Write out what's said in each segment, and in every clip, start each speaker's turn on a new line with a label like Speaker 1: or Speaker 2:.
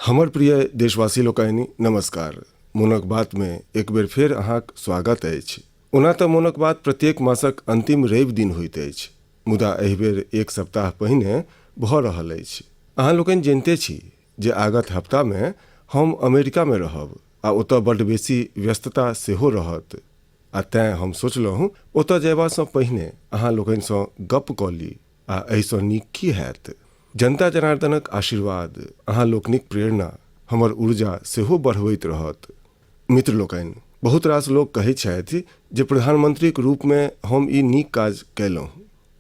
Speaker 1: हमर प्रिय देशवासी लोकनि नमस्कार। मोनक बात मे एक बेर फेर अहाँक स्वागत अछि। ओना तऽ मोनक बात प्रत्येक मासक अंतिम रवि दिन होइत अछि, मुदा एहि बेर एक सप्ताह पहिने भऽ रहल अछि। अहाँ लोकनि जनिते छी जे आगत हफ्ता मे हम अमेरिका मे रहब आ ओतऽ बड्ड बेसी व्यस्तता सेहो रहत आ तेँ हम सोचलहुँ ओतऽ जयबासँ पहिने अहाँ लोकनिसँ गप्प कऽ ली आ एहिसँ नीक की हैत? जनता जनार्दनक आशीर्वाद, अहाँ लोकनिक प्रेरणा हमर ऊर्जा सेहो बढ़बैत रहत। मित्र लोकनि, बहुत रास लोक कहैत छथि जे प्रधानमंत्रीक रूपमे हम ई नीक काज कयलहुँ,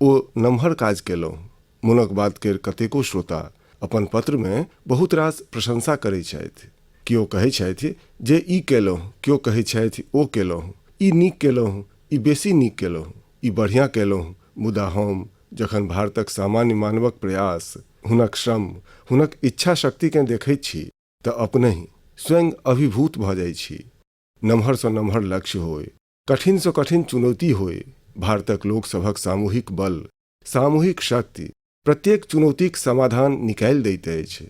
Speaker 1: ओ नमहर काज कयलहुँ। मोनक बात केर कतेको श्रोता अपन पत्रमे बहुत रास प्रशंसा करैत छथि। केओ कहैत छथि जे ई कयलहुँ, केओ कहैत छथि ओ कयलहुँ, ई नीक कयलहुँ, ई बेसी नीक कयलहुँ, ई बढ़िया कयलहुँ, मुदा हम जखन भारतक सामान्य मानवक प्रयास, हुनक श्रम, हुनक इच्छा शक्तिकेँ देखैत छी तऽ अपनहि स्वयं अभिभूत भऽ जाइत छी। नमहरसँ नमहर लक्ष्य होय, कठिनसँ कठिन चुनौती होय, भारतक लोक सभक सामूहिक बल, सामूहिक शक्ति प्रत्येक चुनौतीक समाधान निकालि दैत अछि।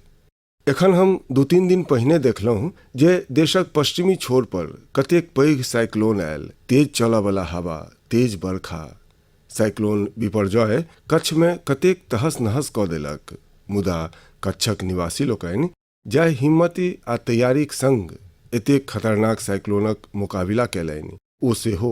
Speaker 1: एखन हम 2-3 दिन पहिने देखलहुँ जे देशक पश्चिमी छोर पर कतेक पैघ साइक्लोन आयल, तेज चलऽवला हवा, तेज बरखा। साइक्लोन बिपरजॉय कच्छमे कतेक तहस-नहस कऽ देलक। मुदा कच्छक निवासी लोकनि जाहि हिम्मति आ तैयारीक संग एतेक खतरनाक साइक्लोनक मोकाबिला कयलनि, ओ सेहो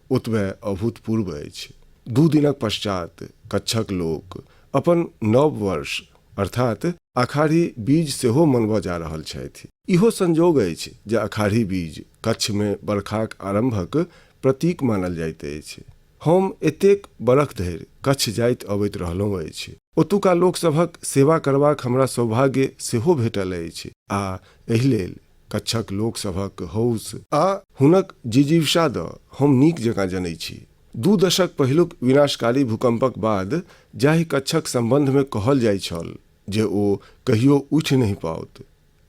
Speaker 1: ओतबे अभूतपूर्व अछि। 2 दिनक पश्चात कच्छक लोक अपन नव वर्ष अर्थात अखाढ़ी बीज सेहो मनबऽ जा रहल छथि। इहो संयोग अछि जे अखाढ़ी बीज कच्छमे बरखाक आरम्भक प्रतीक मानल जाइत अछि। हम एतेक बरख धरि कच्छ जाइत अबैत रहलहुँ अछि। ओतुका लोक सभक सेवा करबाक हमरा सौभाग्य सेहो भेटल अछि आ एहि लेल कच्छक लोक सभक हौस आ हुनक जिजीविषा दऽ हम नीक जकाँ जनैत छी। 2 दशक पहिलुक विनाशकारी भूकम्पक बाद जाहि कच्छक सम्बन्धमे कहल जाइत छल जे ओ कहियो उठि नहि पाओत,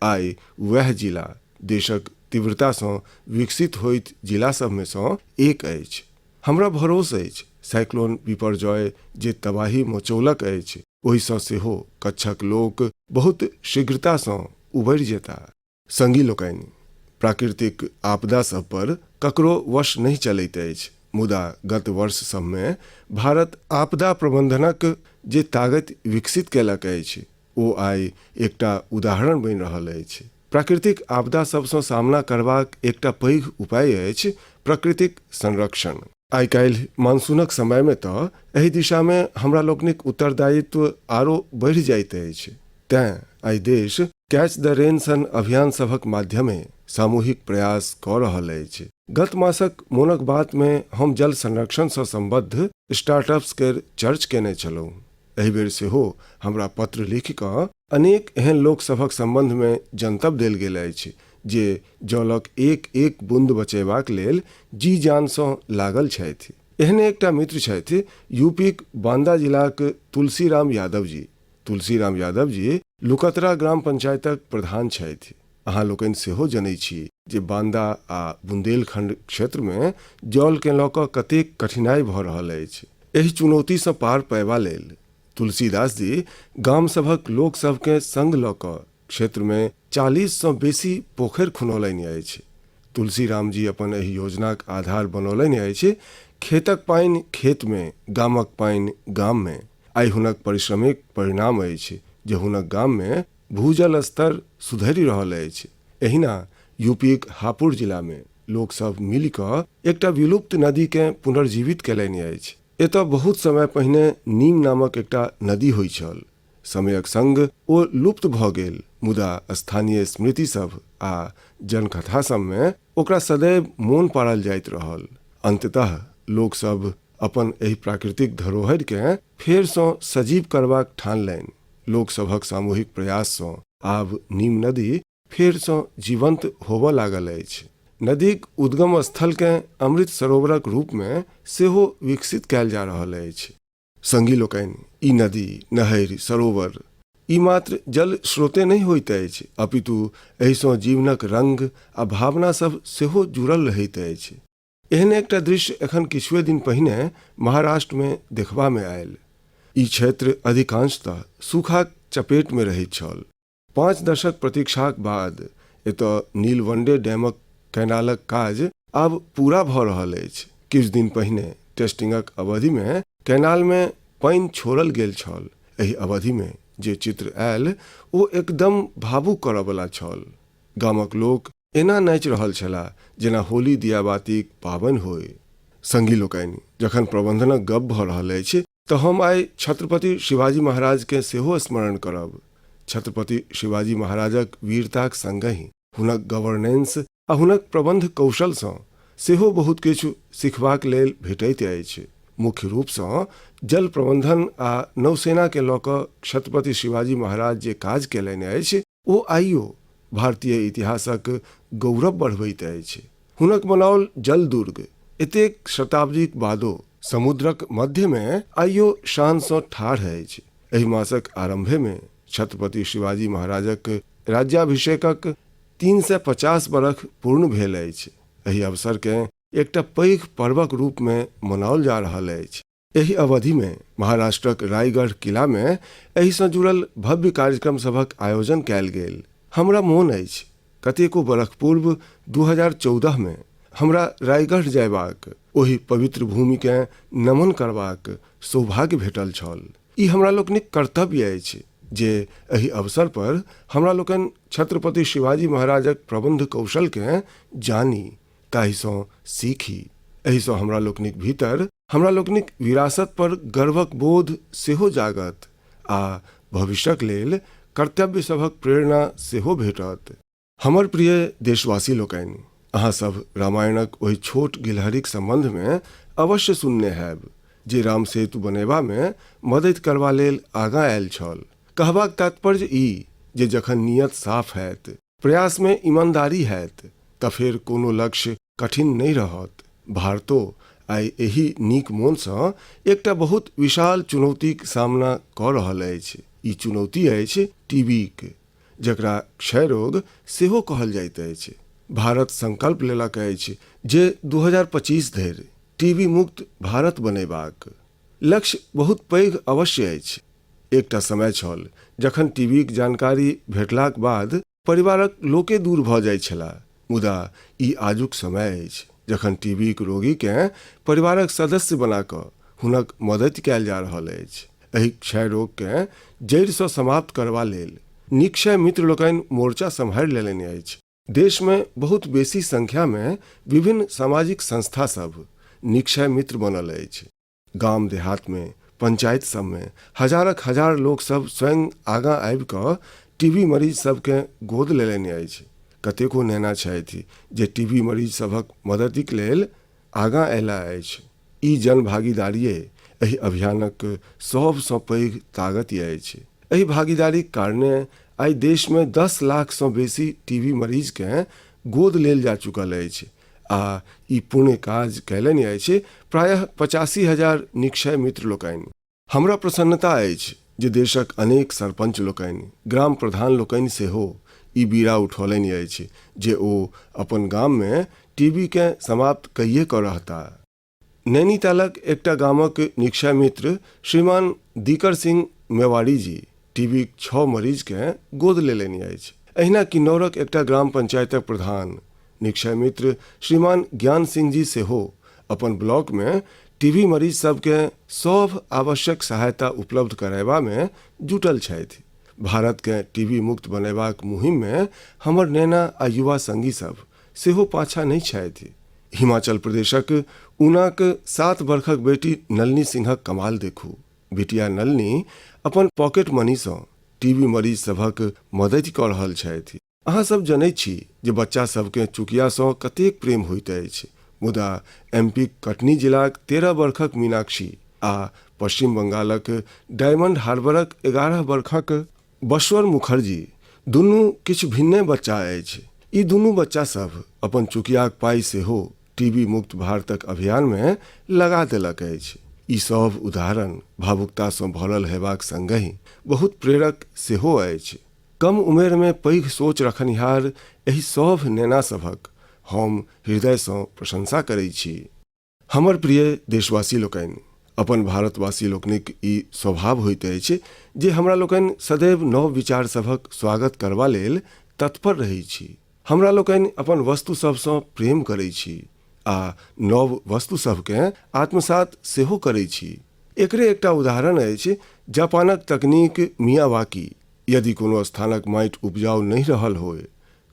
Speaker 1: आइ वएह जिला देशक तीव्रतासँ विकसित होइत जिला सभमे सँ एक अछि। हमरा भरोस अछि साइक्लोन बिपरजॉय जे तबाही मचौलक अछि ओहिसँ सेहो कच्छक लोक बहुत शीघ्रतासँ उबरि जेता। संगी लोकनि, प्राकृतिक आपदा सभ पर ककरो वश नहि चलैत अछि, मुदा गत वर्ष सभमे भारत आपदा प्रबंधनक जे तागति विकसित कयलक अछि ओ आइ एकटा उदाहरण बनि रहल अछि। प्राकृतिक आपदा सभसँ सामना करबाक एकटा पैघ उपाय अछि प्रकृतिक संरक्षण। आइ-काल्हि मानसूनक समयमे तऽ एहि दिशामे हमरा लोकनिक उत्तरदायित्व आरो बढ़ि जाइत अछि। तेँ आइ देश कैच द रेन सन अभियान सभक माध्यमे सामूहिक प्रयास कऽ रहल अछि। गत मासक मोनक बातमे हम जल संरक्षणसँ सम्बद्ध स्टार्टअप्स केर चर्च कयने छलहुँ। एहि बेर सेहो हमरा पत्र लिखि कऽ अनेक एहन लोक सभक सम्बन्धमे जनतब देल गेल अछि जे जलक एक-एक बूंद बचयबाक लेल जी-जानसँ लागल छथि। एहने एकटा मित्र छथि यूपीक बांदा जिलाक तुलसीराम यादव जी। तुलसीराम यादव जी लुकतरा ग्राम पंचायतक प्रधान छथि। अहाँ लोकनि सेहो जनैत छी जे बांदा आ बुंदेलखंड क्षेत्रमे जलकेँ लऽ कऽ कतेक कठिनाइ भऽ रहल अछि। एहि चुनौतीसँ पार पयबा लेल तुलसीदास जी गाम सभक लोक सभकेँ संग लऽ कऽ क्षेत्रमे 40सँ बेसी पोखरि खुनौलनि अछि। तुलसीराम जी अपन एहि योजनाक आधार बनौलनि अछि खेतक पानि खेतमे, गामक पानि गाममे। आइ हुनक परिश्रमेक परिणाम अछि जे हुनक गाममे भूजल स्तर सुधरि रहल अछि। एहिना यूपीक हापुड़ जिलामे लोक सभ मिलि कऽ एकटा विलुप्त नदीकेँ पुनर्जीवित कयलनि अछि। एतय बहुत समय पहिने नीम नामक एकटा नदी होइत छल। समयक संग ओ लुप्त भऽ गेल, मुदा स्थानीय स्मृति सभ आ जनकथा सभमे ओकरा सदैव मोन पाड़ल जाइत रहल। अंततः लोक सभ अपन एहि प्राकृतिक धरोहरिकेँ फेरसँ सजीव करबाक ठानलनि। लोक सभक सामूहिक प्रयाससँ आब नीम नदी फेरसँ जीवंत होबय लागल अछि। नदीक उद्गम स्थलकेँ अमृत सरोवरक रूपमे सेहो विकसित कयल जा रहल अछि। संगी लोकनि, ई नदी, नहरि, सरोवर ई मात्र जल स्रोते नहि होइत अछि, अपितु एहिसँ जीवनक रंग आ भावना सभ सेहो जुड़ल रहैत अछि। एहने एकटा दृश्य एखन किछुए दिन पहिने महाराष्ट्रमे देखबामे आयल। ई क्षेत्र अधिकांशतः सूखाक चपेटमे रहैत छल। 5 दशक प्रतीक्षाक बाद एतय नीलवंडे डैमक कैनालक काज आब पूरा भऽ रहल अछि। किछु दिन पहिने टेस्टिंगक अवधिमे कैनालमे पानि छोड़ल गेल छल। एहि अवधिमे जे चित्र आयल ओ एकदम भावुक करऽवला छल। गामक लोक एना नाचि रहल छलाह जेना होली दियाबातीक पाबनि होइ। संगी लोकनि, जखन प्रबंधनक गप्प भऽ रहल अछि तऽ हम आइ छत्रपति शिवाजी महाराजकेँ सेहो स्मरण करब। छत्रपति शिवाजी महाराजक वीरताक संगहि हुनक गवर्नेंस आ हुनक प्रबंध कौशलसँ सेहो बहुत किछु सिखबाक लेल भेटैत अछि। मुख्य रूपसँ जल प्रबंधन आ नौसेनाकेँ लऽ कऽ छत्रपति शिवाजी महाराज जे काज कयलनि अछि ओ आइयो भारतीय इतिहासक गौरव बढ़बैत अछि। हुनक बनाओल जलदुर्ग एतेक शताब्दीक बादो समुद्रक मध्यमे आइयो शानसँ ठाढ़ अछि। एहि मासक आरम्भेमे छत्रपति शिवाजी महाराजक राज्याभिषेकक 350 बरख पूर्ण भेल अछि। एहि अवसरकेँ एकटा पैघ पर्वक रूपमे मनाओल जा रहल अछि। एहि अवधिमे महाराष्ट्रक रायगढ़ किलामे एहिसँ जुड़ल भव्य कार्यक्रम सभक आयोजन कयल गेल। हमरा मोन अछि, कतेको बरख पूर्व 2014 मे हमरा रायगढ़ जयबाक, ओहि पवित्र भूमिकेँ नमन करबाक सौभाग्य भेटल छल। ई हमरा लोकनिक कर्तव्य अछि जे एहि अवसर पर हमरा लोकनि छत्रपति शिवाजी महाराजक प्रबन्ध कौशलकेँ जानी, ताहिसँ सीखी। एहिसँ हमरा लोकनिक भीतर हमरा लोकनिक विरासत पर गर्वक बोध सेहो जागत आ भविष्यक लेल कर्तव्य सभक प्रेरणा सेहो भेटत। हमर प्रिय देशवासी लोकनि, अहाँ सभ रामायणक ओहि छोट गिलहरीक सम्बन्धमे अवश्य सुनने हैब जे राम सेतु बनेबामे मदति करबा लेल आगाँ आयल छल। कहबाक तात्पर्य ई जे जखन नीयत साफ हैत, प्रयासमे ईमानदारी हैत तऽ फेर कोनो लक्ष्य कठिन नहि रहत। भारतो आइ एहि नीक मोनसँ एकटा बहुत विशाल चुनौतीक सामना कऽ रहल अछि। ई चुनौती अछि टीबीक, जकरा क्षय रोग सेहो कहल जाइत अछि। भारत संकल्प लेलक अछि जे 2025 धरि टीबी मुक्त भारत बनेबाक। लक्ष्य बहुत पैघ अवश्य अछि। एकटा समय छल जखन टीबीक जानकारी भेटलाक बाद परिवारक लोके दूर भऽ जाइत छलाह, मुदा ई आजुक समय अछि जखन टीबीक रोगीकेँ परिवारक सदस्य बना कऽ हुनक मदति कयल जा रहल अछि। एहि क्षय रोगकेँ जड़िसँ समाप्त करबा लेल निक्षय मित्र लोकनि मोर्चा सम्हारि लेलनि अछि। देशमे बहुत बेसी संख्यामे विभिन्न सामाजिक संस्था सभ निक्षय मित्र बनल अछि। गाम देहातमे, पंचायत सभमे हजारक हजार लोक सभ स्वयं आगाँ आबि कऽ टीबी मरीज सभकेँ गोद लेलनि अछि। कतेको नेना छथि जे टीबी मरीज सभक मदतिक लेल आगाँ अयलाह अछि। ई जनभागीदारिये एहि अभियानक सभसँ पैघ तागति अछि। एहि भागीदारीक कारणे आइ देशमे 10 लाखसँ बेसी टीबी मरीजकेँ गोद लेल जा चुकल अछि आ ई पुण्य काज कयलनि अछि प्रायः 85,000 निक्षय मित्र लोकनि। हमरा प्रसन्नता अछि जे देशक अनेक सरपंच लोकनि, ग्राम प्रधान लोकनि सेहो ई बीड़ा उठौलनि अछि जे ओ अपन गाममे टीबीकेँ समाप्त कइये कऽ रहता। नैनीतालक एकटा गामक निक्षय मित्र श्रीमान दीकर सिंह मेवाड़ी जी टीबीक 6 मरीजकेँ गोद लेलनि अछि। एहिना किन्नौरक एकटा ग्राम पंचायतक प्रधान निक्षय मित्र श्रीमान ज्ञान सिंह जी सेहो अपन ब्लॉकमे टीबी मरीज सभकेँ सभ आवश्यक सहायता उपलब्ध करयबामे जुटल छथि। भारतकेँ टीबी मुक्त बनेबाक मुहिममे हमर नेना आ युवा संगी सभ सेहो पाछाँ नहि छथि। हिमाचल प्रदेशक ऊनाक 7 बरखक बेटी नलिनी सिंहक कमाल देखू। बिटिया नलिनी अपन पॉकेट मनीसँ टीबी मरीज सभक मदति कऽ रहल छथि। अहाँ सभ जनैत छी जे बच्चा सभकेँ चुकियासँ कतेक प्रेम होइत अछि, मुदा एमपीक कटनी जिलाक 13 बरखक मीनाक्षी आ पश्चिम बंगालक डायमंड हार्बरक 11 बरखक बश्वर मुखर्जी दुनू किछु भिन्ने बच्चा अछि। ई दुनू बच्चा सभ अपन चुकियाक पाइ सेहो टीबी मुक्त भारतक अभियानमे लगा देलक अछि। ई सभ उदाहरण भावुकतासँ भरल हेबाक संगहि बहुत प्रेरक सेहो अछि। कम उमेरमे पैघ सोच रखनिहार एहि सभ नेना सभक हम हृदयसँ प्रशंसा करैत छी। हमर प्रिय देशवासी लोकनि, अपन भारतवासी लोकनिक ई स्वभाव होइत अछि जे हमरा लोकनि सदैव नव विचार सभक स्वागत करबा लेल तत्पर रहै छी। हमरा लोकनि अपन वस्तु सभसँ प्रेम करै छी आ नव वस्तु सभकेँ आत्मसात सेहो करै छी। एकरे एकटा उदाहरण अछि जापानक तकनीक मियावाकी। यदि कोनो स्थानक माटि उपजाऊ नहि रहल होय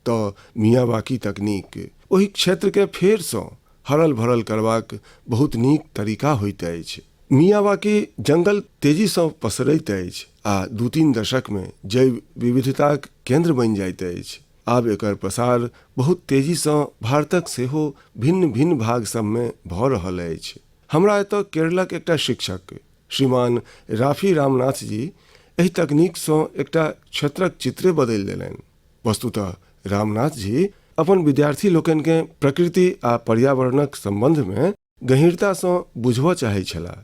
Speaker 1: तऽ मियावाकी तकनीक ओहि क्षेत्रकेँ फेरसँ हरल भरल करबाक बहुत नीक तरीका होइत अछि। मियावाकी जंगल तेजीसँ पसरैत अछि आ 2-3 दशकमे जैव विविधताक केन्द्र बनि जाइत अछि। आब एकर प्रसार बहुत तेजीसँ भारतक सेहो भिन्न-भिन्न भाग सभमे भऽ रहल अछि। हमरा एतय केरलक एकटा शिक्षक श्रीमान राफी रामनाथ जी एहि तकनीकसँ एकटा क्षेत्रक चित्रे बदलि देलनि। वस्तुतः रामनाथ जी अपन विद्यार्थी लोकनिकेँ प्रकृति आ पर्यावरणक सम्बन्धमे गहींरतासँ बुझबऽ चाहै छलाह।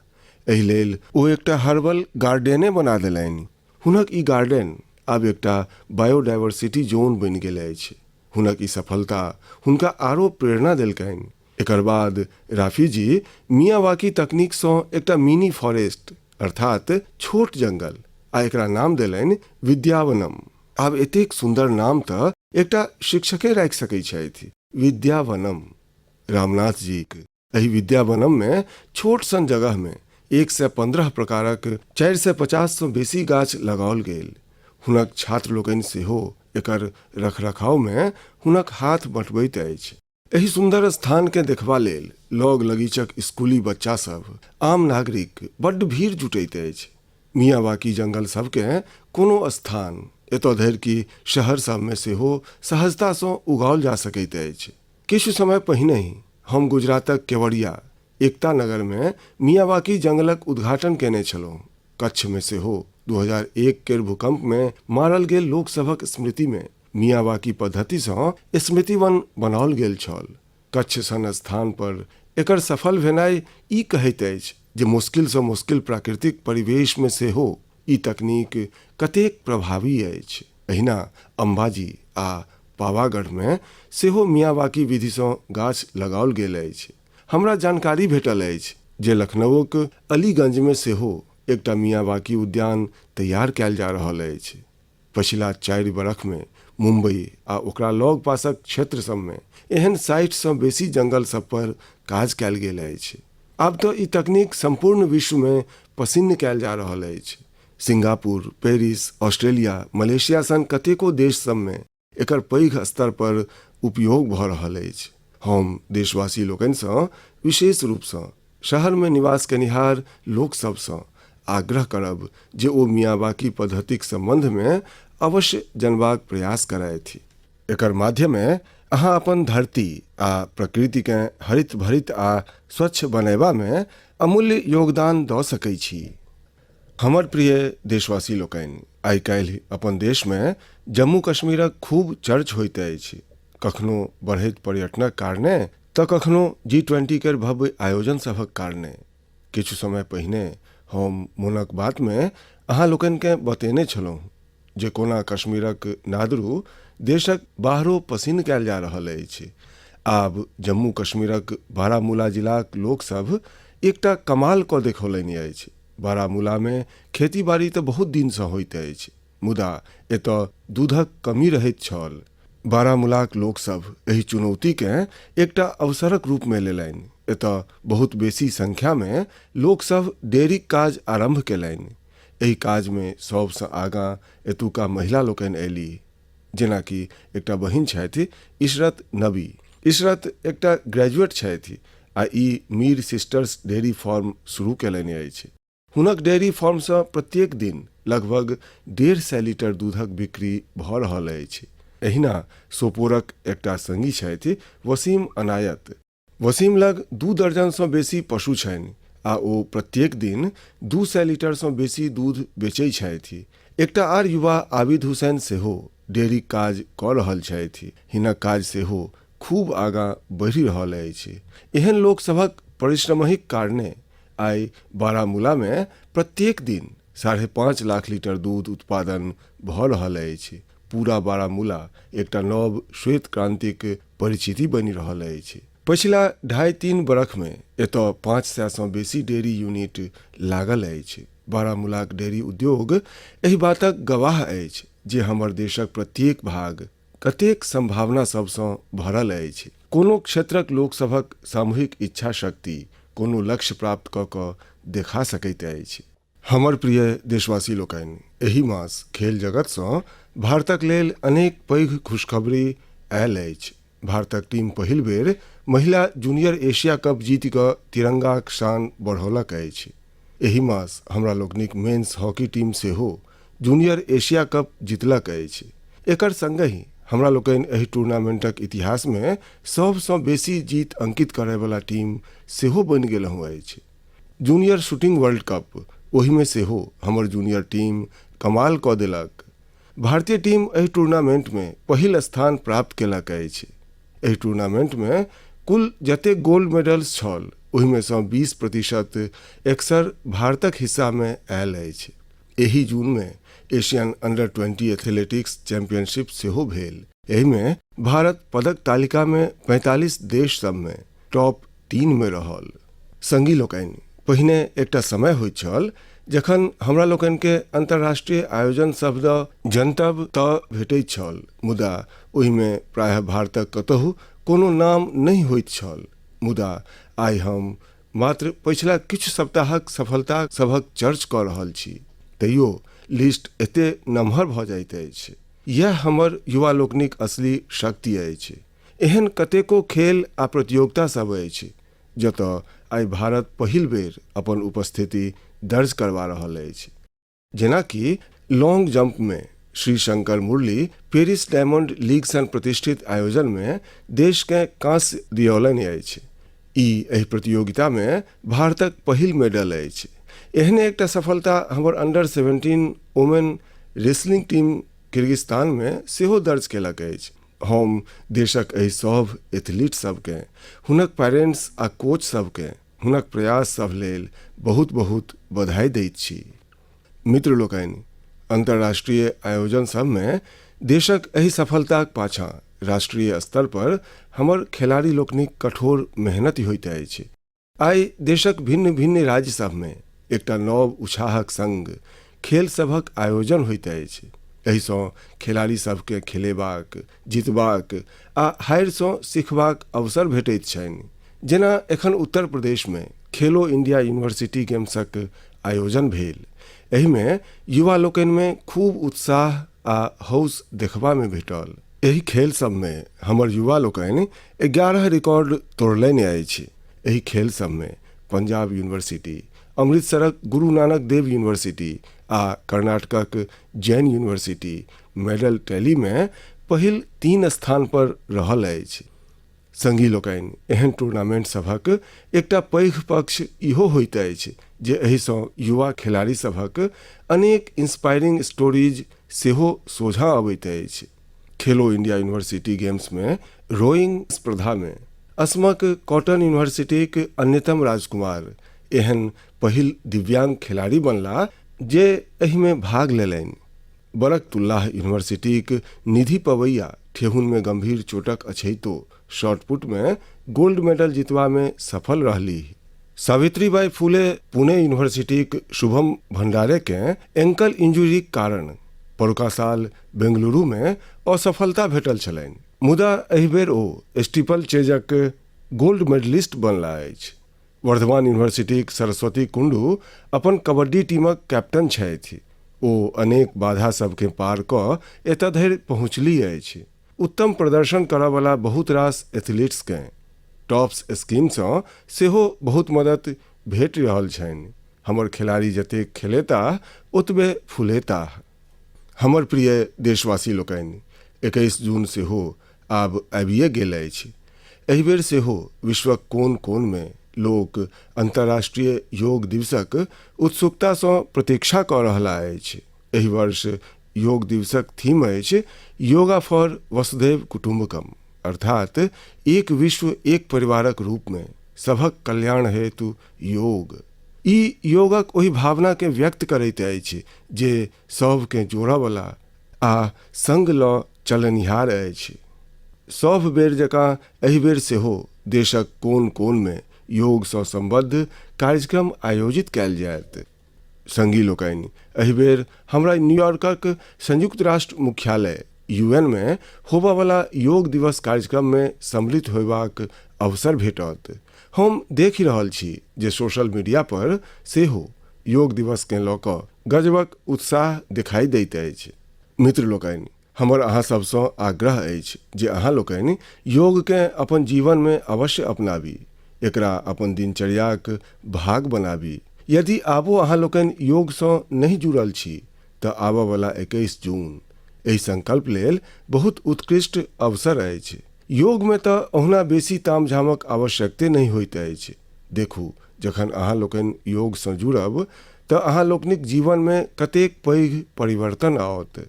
Speaker 1: एहि लेल ओ एकटा हर्बल गार्डेने बना देलनि। हुनक ई गार्डेन आब एकटा बायोडायवर्सिटी जोन बनि गेल अछि। हुनक ई सफलता हुनका आरो प्रेरणा देलकनि। एकर बाद राफी जी मियावाकी तकनीकसँ एकटा मिनी फॉरेस्ट अर्थात छोट जंगल आ एकरा नाम देलनि विद्यावनम। आब एतेक सुन्दर नाम तऽ एकटा शिक्षके राखि सकैत छथि, विद्यावनम। रामनाथ जीक एहि विद्यावनम मे छोट सन जगह मे 115 प्रकारक 450 सँ बेसी गाछ लगाओल गेल। हुनक छात्र लोकनि सेहो एकर रखरखाव मे हुनक हाथ बँटबैत अछि। एहि सुन्दर स्थान केँ देखबा लेल लग लगीचक स्कूली बच्चा सभ, आम नागरिक बड्ड भीड़ जुटैत अछि। मियावाकी जंगल सभ केँ कोनो स्थान, एतय धरि कि शहर सभ मे सेहो सहजता सँ उगाओल जा सकैत अछि। किछु समय पहिनहि हम गुजरातक केवड़िया, एकता नगर मे मियावाकी जंगलक उद्घाटन कयने छलहुँ। कच्छ मे सेहो 2001 केर भूकंप मे मारल गेल लोक सभक स्मृति मे मियावाकी पद्धति सँ स्मृति वन बनाओल गेल छल। कच्छ सन स्थान पर एकर सफल भेनाइ ई कहैत अछि जे मुश्किल सँ मुश्किल प्राकृतिक परिवेश मे सेहो ई तकनीक कतेक प्रभावी अछि। एहिना अंबाजी आ पावागढ़ मे सेहो मियावाकी विधि सँ गाछ लगाओल गेल अछि। हमरा जानकारी भेटल अछि जे लखनऊक अलीगंज मे सेहो एकटा मियावाकी उद्यान तैयार कयल जा रहल अछि। पछिला 4 बरख मे मुंबई आ ओकरा लग-पासक क्षेत्र सभ मे एहन 60 सँ बेसी जंगल सभ पर काज कयल गेल अछि। आब त ई तकनीक संपूर्ण विश्व मे पसिन्न कयल जा रहल अछि। सिंगापुर, पेरिस, ऑस्ट्रेलिया, मलेशिया सन कतेको देश सभ मे एकर पैघ स्तर पर उपयोग भऽ रहल अछि। हम देशवासी लोकनि सँ विशेष रूप सँ शहर मे निवास कयनिहार लोक सभ सँ आग्रह करब जे ओ मियावाकी पद्धतिक सम्बन्ध मे अवश्य जनबाक प्रयास करथि। एकर माध्यमे अहाँ अपन धरती आ प्रकृति केँ हरित-भरित आ स्वच्छ बनयबा मे अमूल्य योगदान दऽ सकैत छी। हमर प्रिय देशवासी लोकनि, आइ काल्हि अपन देशमे जम्मू कश्मीरक खूब चर्च होइत अछि। कखनो बढ़ैत पर्यटनक कारणे तऽ कखनो जी-20 केर भव्य आयोजन सभक कारणे। किछु समय पहिने हम मोनक बातमे अहाँ लोकनिकेँ बतेने छलहुँ जे कोना कश्मीरक नादरू देशक बाहरो पसिन्न कयल जा रहल अछि। आब जम्मू कश्मीरक बारामूला जिलाक लोकसभ एकटा कमाल कऽ देखौलनि अछि। बारामूलामे खेती-बाड़ी तऽ बहुत दिनसँ होइत अछि, मुदा एतय दूधक कमी रहैत छल। बारामूलाक लोकसभ एहि चुनौतीकेँ एकटा अवसरक रूपमे लेलनि। एतय बहुत बेसी संख्यामे लोकसभ डेयरीक काज आरम्भ कयलनि। एहि काजमे सभसँ आगाँ एतुका महिला लोकनि अयलीह। जेना कि एकटा बहिन छथि इशरत नबी। इशरत एकटा ग्रेजुएट छथि आ ई मीर सिस्टर्स डेयरी फार्म शुरू कयलनि अछि। हुनक डेयरी फार्मसँ प्रत्येक दिन लगभग 150 लीटर दूधक बिक्री भऽ रहल अछि। एहिना सोपोरक एकटा संगी छथि वसीम अनायत। वसीम लग 2 दर्जनसँ बेसी पशु छनि आ ओ प्रत्येक दिन 200 लीटरसँ बेसी दूध बेचै छथि। एकटा आर युवा आबिद हुसैन सेहो डेयरीक काज कऽ रहल छथि। हिनक काज सेहो खूब आगाँ बढ़ि रहल अछि। एहन लोक सभक परिश्रमहिक कारणे आइ बारामूलामे प्रत्येक दिन 5.5 लाख लीटर दूध उत्पादन भऽ रहल अछि। पूरा बारामूला एकटा नव श्वेत क्रांतिक परिचिति बनि रहल अछि। पछिला 2.5-3 बरखमे एतय 500सँ बेसी डेयरी यूनिट लागल अछि। बारामूलाक डेयरी उद्योग एहि बातक गवाह अछि जे हमर देशक प्रत्येक भाग कतेक संभावना सभसँ भरल अछि। कोनो क्षेत्रक लोकसभक सामूहिक इच्छा शक्ति कोनो लक्ष्य प्राप्त कऽ कऽ देखा सकैत अछि। हमर प्रिय देशवासी लोकनि, एहि मास खेल जगतसँ भारतक लेल अनेक पैघ खुशखबरी आयल अछि। भारतक टीम पहिल बेर महिला जूनियर एशिया कप जीति कऽ तिरंगाक शान बढ़ौलक अछि। एहि मास हमरा लोकनिक मेन्स हॉकी टीम सेहो जूनियर एशिया कप जीतलक अछि। एकर संगहि हमरा लोकनि एहि टूर्नामेंटक इतिहासमे सभसँ बेसी जीत अंकित करयवला टीम सेहो बनि गेलहुँ अछि। जूनियर शूटिंग वर्ल्ड कप, ओहिमे सेहो हमर जूनियर टीम कमाल कऽ देलक। भारतीय टीम एहि टूर्नामेंटमे पहिल स्थान प्राप्त केलक अछि। एहि टूर्नामेंटमे कुल जतेक गोल्ड मेडल्स छल, ओहिमे सँ 20% एकसर भारतक हिस्सामे आयल अछि। एहि जूनमे एशियन अंडर 20 एथलेटिक्स चैंपियनशिप सेहो भेल। एहिमे भारत पदक तालिकामे 45 देश सभमे टॉप 3मे रहल। संगी लोकनि, पहिने एकटा समय होइत छल जखन हमरा लोकनिकेँ अंतर्राष्ट्रीय आयोजन सभ दऽ जनतब तऽ भेटैत छल, मुदा ओहिमे प्रायः भारतक कतहु कोनो नाम नहि होइत छल। मुदा आइ हम मात्र पछिला किछु सप्ताहक सफलता सभक चर्च कऽ रहल छी, तैयो लिस्ट एते नमहर भऽ जाइत अछि। इएह हमर युवा लोकनिक असली शक्ति अछि। एहन कतेको खेल आ प्रतियोगिता सभ अछि जतय आइ भारत पहिल बेर अपन उपस्थिति दर्ज करबा रहल अछि। जेनाकि लॉन्ग जंपमे श्रीशंकर मुरली पेरिस डायमंड लीग सन प्रतिष्ठित आयोजनमे देशकेँ कांस्य दियौलनि अछि। ई एहि प्रतियोगितामे भारतक पहिल मेडल अछि। एहने एकटा सफलता हमर अंडर 17 वोमेन रेसलिंग टीम किर्गिस्तानमे सेहो दर्ज केलक अछि। हम देशक एहि सभ एथलीट सभकेँ, हुनक पेरेंट्स आ कोच सभकेँ हुनक प्रयास सभ लेल बहुत बहुत बधाई दैत छी। मित्र लोकनि, अंतर्राष्ट्रीय आयोजन सभमे देशक एहि सफलताक पाछाँ राष्ट्रीय स्तर पर हमर खेलाड़ी लोकनिक कठोर मेहनति होइत अछि। आइ देशक भिन्न-भिन्न राज्य सभमे एकटा नव उछाहक संग खेल सभक आयोजन होइत अछि। एहिसँ खेलाड़ी सभकेँ खेलेबाक, जीतबाक आ हारिसँ सीखबाक अवसर भेटैत छनि। जेना एखन उत्तर प्रदेशमे खेलो इंडिया यूनिवर्सिटी गेम्सक आयोजन भेल। एहिमे युवा लोकनिमे खूब उत्साह आ हौस देखबामे भेटल। एहि खेल सभमे हमर युवा लोकनि 11 रिकॉर्ड तोड़लनि अछि। एहि खेल सभमे पंजाब यूनिवर्सिटी, अमृतसरक गुरु नानक देव यूनिवर्सिटी आ कर्नाटकक जैन यूनिवर्सिटी मेडल टैलीमे पहिल 3 स्थान पर रहल अछि। संगी लोकनि, एहन टूर्नामेंट सभक एकटा पैघ पक्ष इहो होइत अछि जे एहिसँ युवा खेलाड़ी सभक अनेक इंस्पायरिंग स्टोरीज सेहो सोझाँ अबैत अछि। खेलो इंडिया यूनिवर्सिटी गेम्समे रोइंग स्पर्धामे असमक कॉटन यूनिवर्सिटीक अन्यतम राजकुमार एहन पहिल दिव्यांग खेलाड़ी बनलाह जे एहिमे भाग लेलनि। बरकतुल्लाह यूनिवर्सिटीक निधि पवैया ठेहुनमे गंभीर चोटक अछैतो शॉटपुटमे गोल्ड मेडल जीतबामे सफल रहलीह। सावित्रीबाई फुले पुणे यूनिवर्सिटीक शुभम भंडारेकेँ एंकल इंजुरीक कारण परुकाँ साल बेंगलुरुमे असफलता भेटल छलनि, मुदा एहि बेर ओ स्टीपलचेजक गोल्ड मेडलिस्ट बनलाह अछि। वर्धमान यूनिवर्सिटीक सरस्वती कुंडू अपन कबड्डी टीमक कैप्टन छथि। ओ अनेक बाधा सभकेँ पार कऽ एतय धरि पहुँचलीह अछि। उत्तम प्रदर्शन करयवला बहुत रास एथलीट्सकेँ टॉप्स स्कीमसँ सेहो बहुत मदति भेटि रहल छनि। हमर खेलाड़ी जतेक खेलेताह ओतबे फुलेताह। हमर प्रिय देशवासी लोकनि, 21 जून सेहो आब आबिए गेल अछि। एहि बेर सेहो विश्वक कोन-कोनमे लोक अंतर्राष्ट्रीय योग दिवसक उत्सुकतासँ प्रतीक्षा कऽ रहलाह अछि। एहि वर्ष योग दिवसक थीम अछि योगा फॉर वसुधैव कुटुम्बकम, अर्थात एक विश्व एक परिवारक रूपमे सभक कल्याण हेतु योग। ई योगक ओहि भावनाकेँ व्यक्त करैत अछि जे सभकेँ जोड़यवला आ संग लऽ चलनिहार अछि। सभ बेर जकाँ एहि बेर सेहो देशक कोन कोनमे योगसँ सम्बद्ध कार्यक्रम आयोजित कयल जायत। संगी लोकनि, एहि बेर हमरा न्यूयॉर्कक संयुक्त राष्ट्र मुख्यालय यूएन मे होबयवला योग दिवस कार्यक्रममे सम्मिलित होयबाक अवसर भेटत। हम देखि रहल छी जे सोशल मीडिया पर सेहो योग दिवसकेँ लऽ कऽ गजबक उत्साह देखाइ दैत अछि। मित्र लोकनि, हमर अहाँ सभसँ आग्रह अछि जे अहाँ लोकनि योगकेँ अपन जीवनमे अवश्य अपनाबी, एकरा अपन दिनचर्याक भाग बनाबी। यदि आबो अहाँ लोकनि योगसँ नहि जुड़ल छी तऽ आबयवला 21 जून एहि संकल्प लेल बहुत उत्कृष्ट अवसर अछि। योगमे तऽ ओहुना बेसी तामझामक आवश्यकते नहि होइत अछि। देखू, जखन अहाँ लोकनि योगसँ जुड़ब तऽ अहाँ लोकनिक जीवनमे कतेक पैघ परिवर्तन आओत।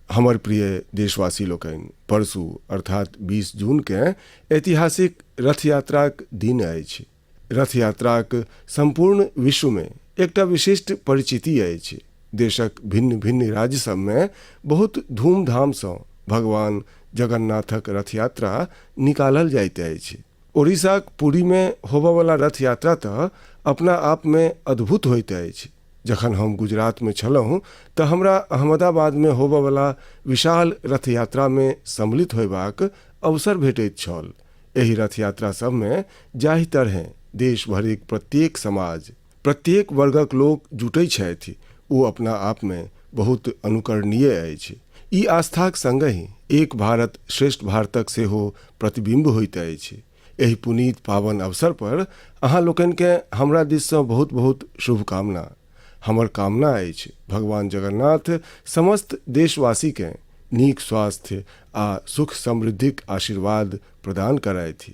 Speaker 1: हमर प्रिय देशवासी लोकनि, परसू अर्थात 20 जूनकेँ ऐतिहासिक रथ यात्राक दिन अछि। रथ यात्राक सम्पूर्ण विश्वमे एकटा विशिष्ट परिचिति अछि। देशक भिन्न भिन्न राज्य सभमे बहुत धूमधामसँ भगवान जगन्नाथक रथ यात्रा निकालल जाइत अछि। ओडिशाक पुरीमे होबयवला रथ यात्रा तऽ अपना आपमे अद्भुत होइत अछि। जखन हम गुजरातमे छलहुँ तऽ हमरा अहमदाबादमे होबयवला विशाल रथ यात्रामे सम्मिलित होयबाक अवसर भेटैत छल। एहि रथ यात्रा सभमे जाहि तरहेँ देश भरिक प्रत्येक समाज, प्रत्येक वर्गक लोक जुटैत छथि, ओ अपना आपमे बहुत अनुकरणीय अछि। ई आस्थाक संगहि एक भारत श्रेष्ठ भारतक सेहो प्रतिबिम्ब होइत अछि। एहि पुनीत पावन अवसर पर अहाँ लोकनिकेँ हमरा दिससँ बहुत बहुत शुभकामना। हमर कामना अछि भगवान जगन्नाथ समस्त देशवासीकेँ नीक स्वास्थ्य आ सुख समृद्धिक आशीर्वाद प्रदान करथि।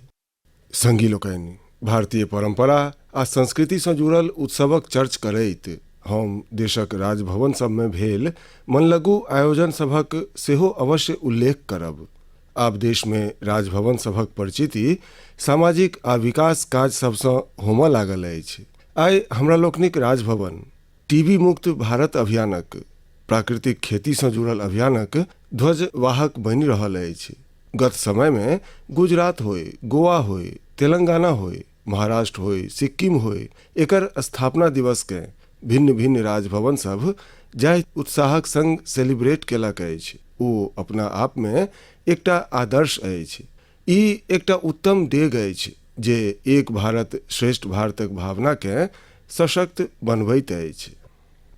Speaker 1: संगी लोकनि, भारतीय परंपरा आ संस्कृतिसँ जुड़ल उत्सवक चर्च करैत हम देशक राजभवन सभमे भेल मनलग्गू आयोजन सभक सेहो अवश्य उल्लेख करब। आब देशमे राजभवन सभक परिचिति सामाजिक आ विकास काज सभसँ होमय लागल अछि। आइ हमरा लोकनिक राजभवन टीबी मुक्त भारत अभियानक, प्राकृतिक खेतीसँ जुड़ल अभियानक ध्वजवाहक बनि रहल अछि। गत समयमे गुजरात होय, गोवा होय, तेलंगाना होय, महाराष्ट्र होय, सिक्किम होय, एकर स्थापना दिवसकेँ भिन्न भिन्न राजभवन सभ जाहि उत्साहक संग सेलिब्रेट केलक अछि, ओ अपना आपमे एकटा आदर्श अछि। ई एकटा उत्तम डेग अछि जे एक भारत श्रेष्ठ भारतक भावनाकेँ सशक्त बनबैत अछि।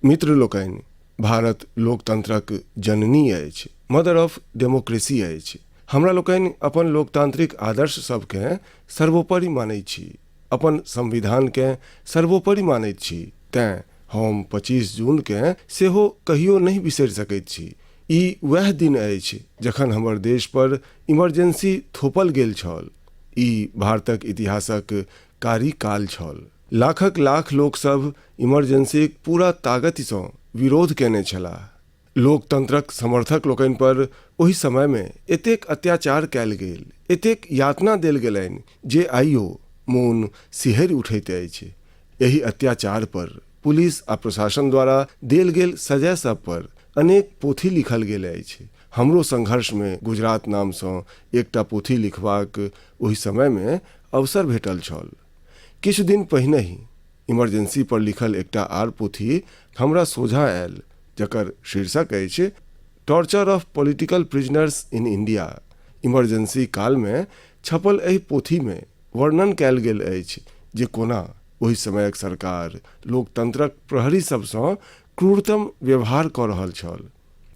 Speaker 1: मित्र लोकनि, भारत लोकतंत्रक जननी अछि, मदर ऑफ डेमोक्रेसी अछि। हमरा लोकनि अपन लोकतांत्रिक आदर्श सभकेँ सर्वोपरि मानैत छी, अपन संविधानकेँ सर्वोपरि मानैत छी, तेँ हम 25 जूनकेँ सेहो कहियो नहि बिसरि सकैत छी। ई वएह दिन अछि जखन हमर देश पर इमरजेंसी थोपल गेल छल। ई भारतक इतिहासक कारी काल छल। लाखक लाख लोकसभ इमरजेंसीक पूरा ताकतिसँ विरोध कयने छलाह। लोकतंत्रक समर्थक लोकनि पर ओहि समयमे एतेक अत्याचार कयल गेल, एतेक यातना देल गेलनि जे आइयो मोन सिहरि उठैत अछि। एहि अत्याचार पर पुलिस आ प्रशासन द्वारा देल गेल सजय सभ पर अनेक पोथी लिखल गेल अछि। हमरो संघर्षमे गुजरात नामसँ एकटा पोथी लिखबाक ओहि समयमे अवसर भेटल छल। किछु दिन पहिनहि इमरजेंसी पर लिखल एकटा आर पोथी हमरा सोझाँ आयल, जकर शीर्षक अछि torture of political prisoners in India. Emergency कालमे छपल एहि पोथीमे वर्णन कयल गेल अछि जे कोना ओहि समयक सरकार लोकतंत्रक प्रहरी सभसँ क्रूरतम व्यवहार कऽ रहल छल।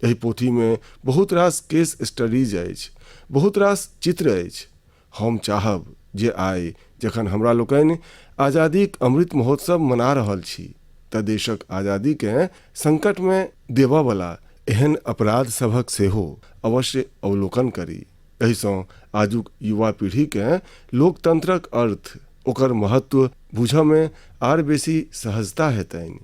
Speaker 1: एहि पोथीमे बहुत रास केस स्टडीज अछि, बहुत रास चित्र अछि। हम चाहब जे आइ जखन हमरा लोकनि आजादीक अमृत महोत्सव मना रहल छी तऽ देशक आजादीकेँ संकटमे देबयवला एहन अपराध सभक सेहो अवश्य अवलोकन करी। एहिसँ आजुक युवा पीढ़ीकेँ लोकतंत्रक अर्थ, ओकर महत्व बुझयमे आर बेसी सहजता हेतनि।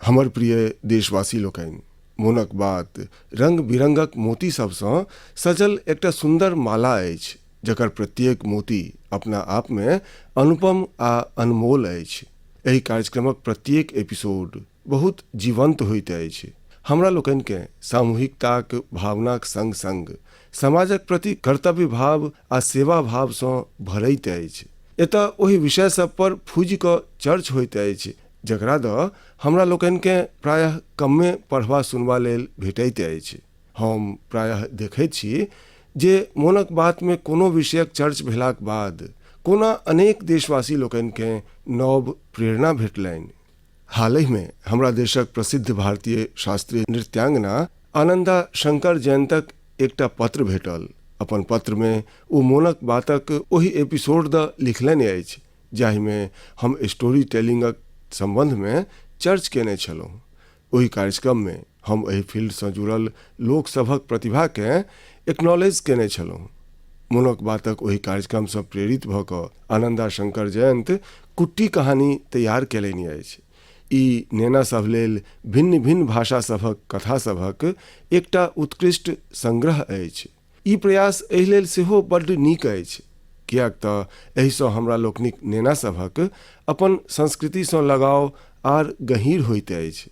Speaker 1: हमर प्रिय देशवासी लोकनि, मोनक बात रंग बिरंगक मोती सभसँ सजल एकटा सुन्दर माला अछि, जकर प्रत्येक मोती अपना आपमे अनुपम आ अनमोल अछि। एहि कार्यक्रमक प्रत्येक एपिसोड बहुत जीवंत होइत अछि। हमरा लोकनिकेँ सामूहिकताक भावनाक संग-संग समाजक प्रति कर्तव्य भाव आ सेवा भावसँ भरैत अछि। एतय ओहि विषय सभ पर फूजि कऽ चर्च होइत अछि जकरा दऽ हमरा लोकनिकेँ प्रायः कम्मे पढ़बा सुनबा लेल भेटैत अछि। हम प्रायः देखैत छी जे मोनक बातमे कोनो विषयक चर्च भेलाक बाद कोना अनेक देशवासी लोकनिकेँ नव प्रेरणा भेटलनि। हालहिमे हमरा देशक प्रसिद्ध भारतीय शास्त्रीय नृत्यांगना आनन्दा शंकर जयन्तक एकटा पत्र भेटल। अपन पत्रमे ओ मोनक बातक ओहि एपिसोड दऽ लिखलनि अछि जाहिमे हम स्टोरी टेलिंगक सम्बन्धमे चर्च केने छलहुँ। ओहि कार्यक्रममे हम एहि फील्डसँ जुड़ल लोक सभक प्रतिभाकेँ एक्नॉलेज केने छलहुँ। मोनक बातक ओहि कार्यक्रमसँ प्रेरित भऽ कऽ आनन्दा शंकर जयन्त कुट्टी कहानी तैयार केलनि अछि। ई नेना सभ लेल भिन्न-भिन्न भाषा सभक कथा सभक एकटा उत्कृष्ट संग्रह अछि। ई प्रयास एहि लेल सेहो बड्ड नीक अछि किएक तँ एहिसँ हमरा लोकनिक नेना सभक अपन संस्कृतिसँ लगाव आर गहींर होइत अछि।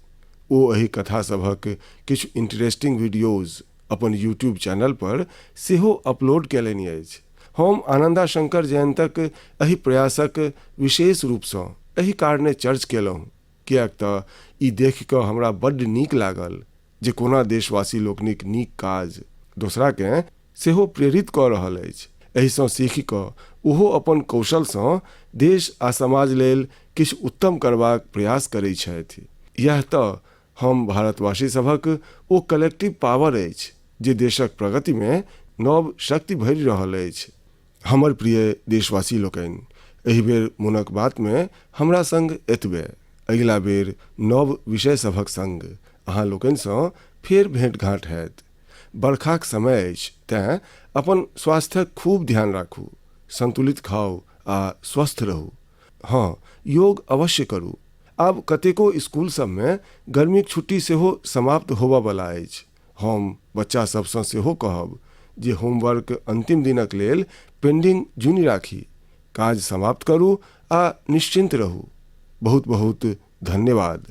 Speaker 1: ओ एहि कथा सभक किछु इंटरेस्टिंग वीडियोज अपन यूट्यूब चैनल पर सेहो अपलोड केलनि अछि। हम आनन्दा शंकर जयन्तक एहि प्रयासक विशेष रूपसँ एहि कारणे चर्च केलहुँ किएक तँ ई देखि कऽ हमरा बड्ड नीक लागल जे कोना देशवासी लोकनिक नीक काज दोसराकेँ सेहो प्रेरित कऽ रहल अछि। एहिसँ सीखि कऽ ओहो अपन कौशलसँ देश आ समाज लेल किछु उत्तम करबाक प्रयास करैत छथि। इएह तऽ हम भारतवासी सभक ओ कलेक्टिव पावर अछि जे देशक प्रगतिमे नव शक्ति भरि रहल अछि। हमर प्रिय देशवासी लोकनि, एहि बेर मोनक बातमे हमरा संग एतबे। अगिला बेर नव विषय सभक संग अहाँ लोकनिसँ फेर भेंट-घाँट हएत। बरखाक समय अछि तेँ अपन स्वास्थ्यक खूब ध्यान राखू, संतुलित खाउ आ स्वस्थ रहू। हँ, योग अवश्य करू। आब कतेको स्कूल सभमे गर्मीक छुट्टी सेहो समाप्त होबय बला अछि। हम बच्चा सभसँ सेहो कहब जे होमवर्क अंतिम दिनक लेल पेंडिंग जुनि राखी। काज समाप्त करू आ निश्चिंत रहू। बहुत बहुत धन्यवाद।